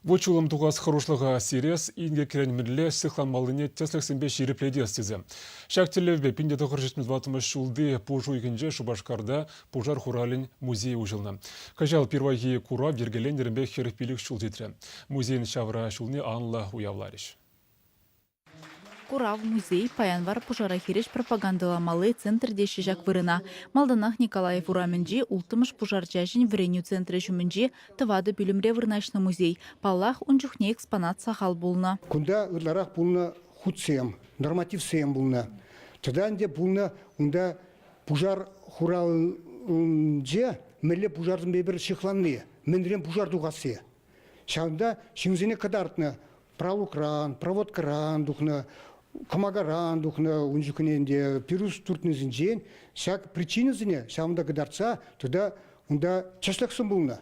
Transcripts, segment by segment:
Вут-ҫулӑм тухас хӑрушлӑха сирес, инкекрен мӗнле сыхланмаллине тӗслӗхсемпе ҫирӗплетес тесе. Ҫак тӗллевпе 1974 ҫулти пуш уйӑхӗнче Шупашкарта пушар хуралӗн музейӗ уҫӑлнӑ. Кӑҫал пирвайхи курав йӗркеленнӗренпе 45 ҫул ҫитрӗ. Музейӗн ҫавра ҫулне анлӑ уявларӗҫ. Курав, музей, паян вара пушара хирӗҫ пропагандӑламалли центр теҫҫӗ ҫак вырӑна. Малтанах Николаев урамӗнчи улттӑмӗш пушар чаҫӗн вӗренӳ центрӗ ҫумӗнчи тӑватӑ пӳлӗмре вырнаҫнӑ музей. Паллах, ун чухне экспонат сахал пулнӑ. Кунта ытларах пулнӑ хутсем, нормативсем пулнӑ. Тата ӗнтӗ пулнӑ унта пушар хуралӗнче мӗнле пушарсемпе эпир ҫыхланни, мӗнрен пушар тухасси. Ҫавӑнта ҫынсене кӑтартнӑ пралукран, проводкӑран тухнӑ, кӑмакаран тухнӑ ун чухне ӗнтӗ пирус туртнисенчен ҫак причинӑсене ҫавӑнта кӑтартса тата унта тӗслӗхсем пулнӑ.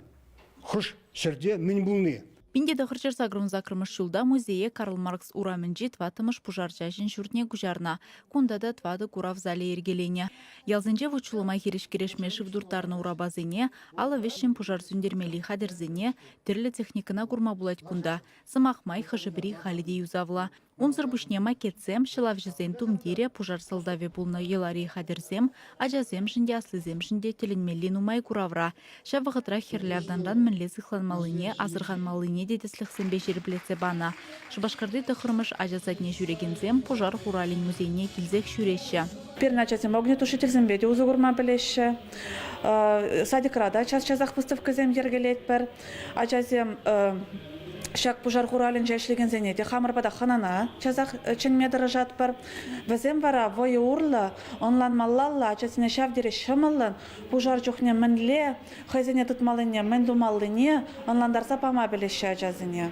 Хӑш ҫӗрте мӗн пулни. 1988 ҫулта музее Карл Маркс урамӗнчи тӑваттӑмӗш пушар чаҫӗн ҫуртне куҫарнӑ. Кунта та тӑватӑ курав залӗ йӗркеленӗ. Ялсенче вут-ҫулӑма хирӗҫ кӗрешме шыв турттарнӑ урапасене, алӑ вӗҫҫӗн пушар сӳнтермелли хатӗрсене, тӗрлӗ техникӑна курма пулать кунта. Сӑмах май, хӑшӗ-пӗри халӗ те юсавлӑ. Унсӑр пуҫне макетсем, ҫӑлавҫӑсен тумтирӗ, пушар сӑлтавӗ пулнӑ йӑлари хатӗрсем ачасемшӗн те, аслисемшӗн те тӗлӗнмелли нумай куравра. Ҫав вӑхӑтрах хӗрлӗ автанран мӗнле сыхланмаллине, асӑрханмаллине те тӗслӗхсемпе ҫирӗплетсе панӑ. Шупашкарти тӑххӑрмӗш ача садне ҫӳрекенсем пушар хуралӗн музейне килсех ҫӳреҫҫӗ. Пирӗн ачасем огнетушительсемпе те усӑ курма пӗлеҫҫӗ. Садикра та час-часах выставкӑсем йӗркелетпӗр. Ачасем ҫак пушар хуралӗнче ӗҫлекенсене те хамӑр пата хӑнана часах чӗнме тӑрӑшатпӑр. Вӗсем вара вӑйӑ урлӑ ӑнланмаллалла ачасене ҫав тери ҫӑмӑллӑн пушар чухне мӗнле хӑйсене тытмаллине, мӗн тумаллине ӑнлантарса пама пӗлеҫҫӗ ачасене.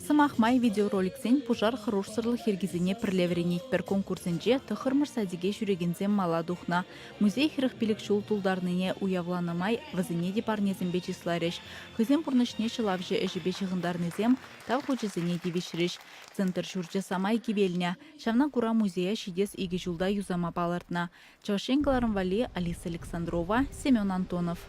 Сӑмах май, видеороликсен пушар хӑрушсӑрлӑх йӗркисене пӗрле вӗренетпӗр конкурсӗнче тӑххӑрмӗш садике ҫӳрекенсем мала тухнӑ. Музей 45 ҫул тултарнине уявланӑ май вӗсене те парнесемпе чысларӗҫ. Хӑйсен пурнӑҫне ҫӑлавҫӑ ӗҫӗпе ҫыхӑнтарнисем тав хучӗсене тивӗҫрӗҫ. Центр ҫурчӗ самай кивелнӗ. Ҫавна кура музея ҫитес икӗ ҫулта юсама палӑртнӑ. Чӑваш Ен кӑларӑм валли Алиса Александрова, Семен Антонов.